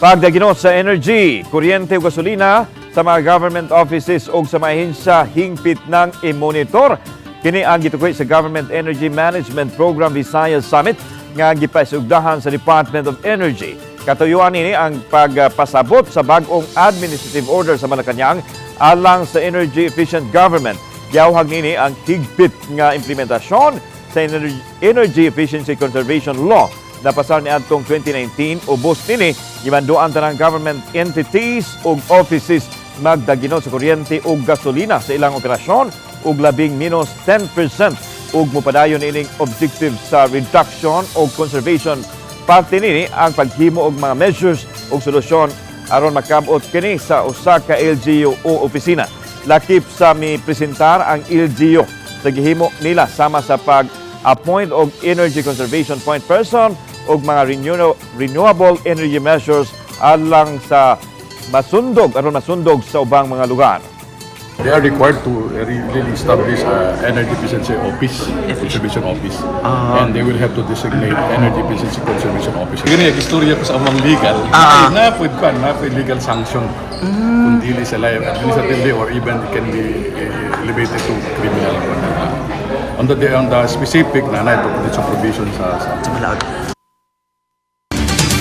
Pagdaginot sa energy, kuryente ug gasolina sa mga government offices o sa mga ahensya hingpit ng i-monitor. Kini ang gitukoy sa Government Energy Management Program Visayas Summit nga gipaisugdahan sa Department of Energy. Katuyuan nini ang pagpasabot sa bag-ong administrative order sa Malacañang alang sa energy efficient government. Giyawhag nini ang higpit nga implementasyon sa Energy Efficiency Conservation Law na pasar ni adtong 2019. Ubos nini, gimanduan tanang government entities ug offices magdaginot sa kuryente ug gasolina sa ilang operasyon ug labing minus 10% ug mopadayon ining objective sa reduction o conservation. Parte nini ang paghimo og mga measures ug solusyon aron makabot kini sa usa ka LGU o opisina. Lakip sa mi presentar ang LGU sa gihimo nila sama sa pag-appoint og energy conservation point person ug mga renewable energy measures alang sa masundog aron masundog sa ubang mga lugar. They are required to really establish a energy efficiency office, conservation office, and they will have to designate energy efficiency conservation officer. Gani istorya ko sa among legal, na pud kan, na pud legal sanction. Kung dili sa live administratively or even it can be elevated to criminal. On the specific na ito provision sa Sa balaod.